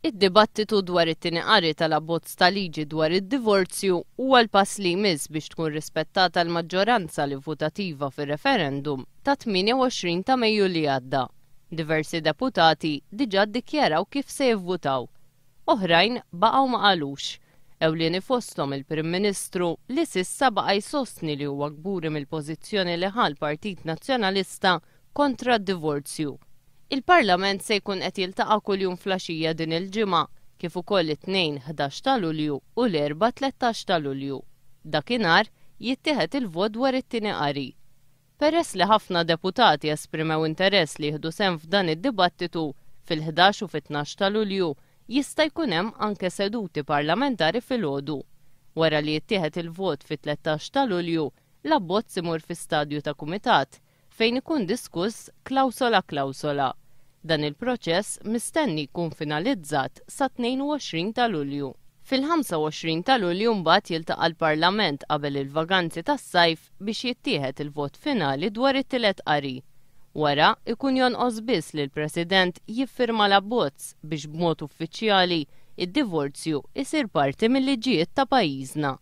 Id-dibattitu dwar it-tieni qari tal-abbozz ta' liġi dwar id-divorzju huwa l-pass li jmiss biex tkun rispettata l-maġġoranza li votativa fir-referendum ta' 28 ta' Mejju li għadda. Diversi deputati diġà ddikjaraw kif se jivvutaw. Oħrajn baqgħu ma qalux. Ewlieni fosthom il-Prim Ministru li s'issa baqa' jsostni li huwa kburi mill-pożizzjoni li ħa l-Partit Nazzjonalista kontra d-divorzju. Il-Parlament se jkun qed jiltaqa' kuljum fl-għaxija din il-ġimgħa, kif ukoll it-Tnejn 11 ta' Lulju u l-Erbgħa 13 ta' Lulju. Dakinhar, jittieħed il-vot dwar it-tieni qari. Peress li ħafna deputati esprimew interess li jieħdu sehem f'dan id-dibattitu, fil-11 u fit-12 ta' Lulju jista' jkun hemm anke seduti parlamentari filgħodu. Wara li jittieħed il-vot fit-13 ta' Lulju, l-abbozz imur fi stadju ta' kumitat fejn ikun diskuss klawsola klawsola. Dan il-proċess mistenni jkun finalizzat sat-22 ta' Lulju. Fil-25 ta' Lulju mbagħad jiltaqa' l-Parlament qabel il-vaganzi tas-sajf biex jittieħed il-vot finali dwar it-tielet qari. Wara, ikun jonqos biss li l-President jiffirma l-abbozz biex b'mod uffiċjali, id-divorzju isir parti mil-liġijiet ta' pajjiżna.